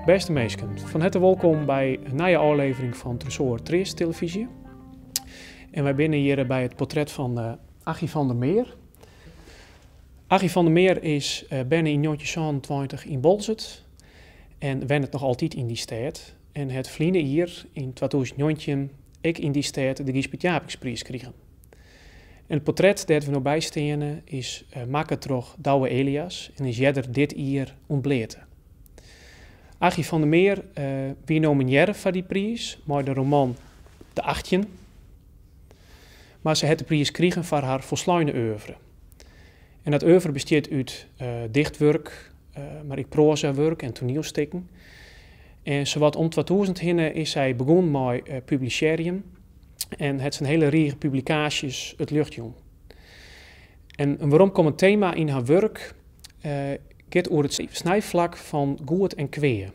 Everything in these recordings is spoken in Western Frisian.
Bêste minsken, fan herte wolkom by in nije ôflevering fan Tresoar Treast Televyzje. En wy binne hjir by it portret fan Aggie van der Meer. Aggie van der Meer is berne yn 1927 yn Boalsert en wennet noch altyd yn dy stêd. En hat ferline jier, yn 2019, ek yn dy stêd de Gysbert Japicxpriis krigen. En it portret dêr't we no by steane is makke troch Douwe Elias en is earder dit jier ûntbleate. Aggie van der Meer wie nominearre foar dy priis mei de roman De 18, mar se hat de priis krigen foar har folsleine oeuvre. En dat oeuvre bestiet út dichtwurk, mar ek proazawurk en toanielstikken. En sawat om 2000 hinne is sy begûn mei publisearjen en hat se in hiele rige publikaasjes it ljocht jûn. En in weromkommend tema yn har wurk giet oer it snijflak fan goed en kwea.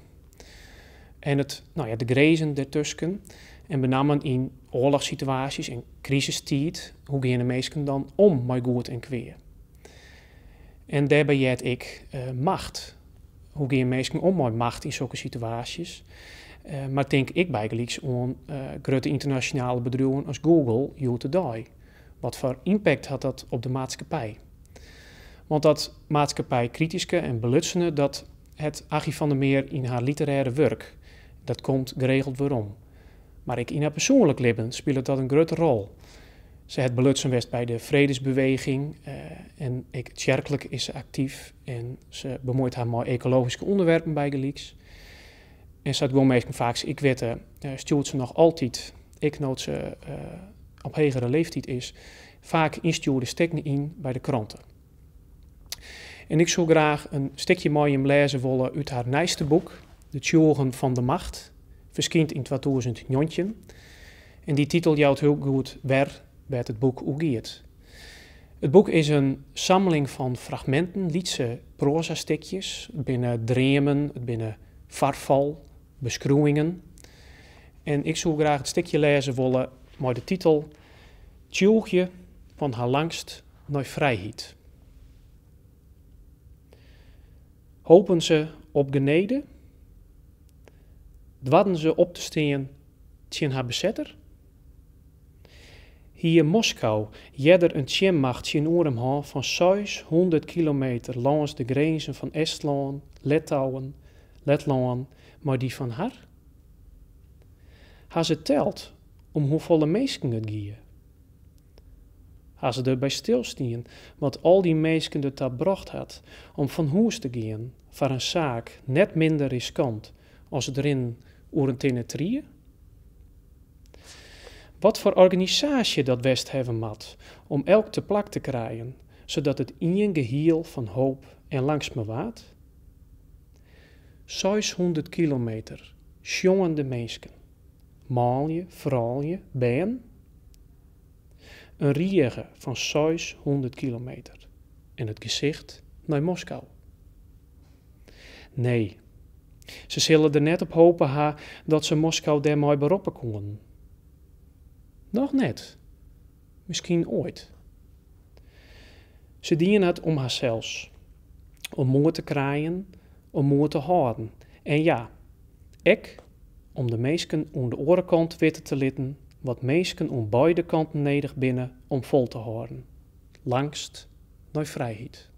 En it, no ja, de grinzen dêrtusken. En benammen yn oarlochssituaasjes en krisistiid, hoe geane minsken dan om mei goed en kwea? En dêrby heart ek macht. Hoe geane minsken om mei macht yn sokke situaasjes? Mar tink ek bygelyks oan grutte ynternasjonale bedriuwen as Google hjoed-de-dei. Wat foar ympakt hat dat op de maatskippij? Want dat maatskippijkrityske en belutsene, dat hat Aggie van der Meer yn har literêre wurk. Dat komt geregeld werom. Mar ek yn har persoanlik libben spilet dat in grutte rol. Se hat belutsen west by de fredesbeweging en ek tsjerklik is se aktyf en se bemuoit har mei ekologyske ûnderwerpen bygelyks. En sa't guon minsken faaks ek witte, stjoert se noch altyd, ek no't se op hegere leeftyd is, faak ynstjoerde stikken yn by de krante. En ik soe graach in stikje mei jim lêze wolle út har nijste boek, De Tsjûgen fan de Macht, ferskynd yn 2019. En dy titel jout hiel goed wer wêr't it boek oer giet. It boek is in samling fan fragminten, lytse proazastikjes. It binne dreamen, it binne foarfal, beskriuwingen. En ik soe graach it stikje lêze wolle mei de titel Tsjûgje fan har langst nei frijheid. Hopen se op genede? Doarden se op te stean tsjin har besetter? Hie Moskou earder in tsjinmacht tsjinoer him hân fan 600 kilometer lâns de grinzen fan Estlân, Litouwen, Letlân mei dy fan har? Ha se teld om hoefolle minsken it gie? Ha se der by stilstien wat al dy minsken der ta brocht hat om fan hûs te gean foar in saak net minder riskant as it rinnen oer in tinne trie? Wat foar organisaasje dat west hawwe moat om elk te plak te krijen, sadat it ien gehiel fan hoop en langstme waard? 600 kilometer sjongende minsken, manlju, froulju, bern. In rige fan 600 kilometer en it gesicht nei Moskou. Nee, se sille der net op hope ha dat se Moskou dêrmei beroppe koenen. Noch net. Miskien oait. Se diene it om harsels. Om moed te krijen, om moed te hâlden. En ja, ek om de minsken oan de oare kant witte te litten wat minsken oan beide kanten nedich binne om fol te hâlden. Langst nei frijheid.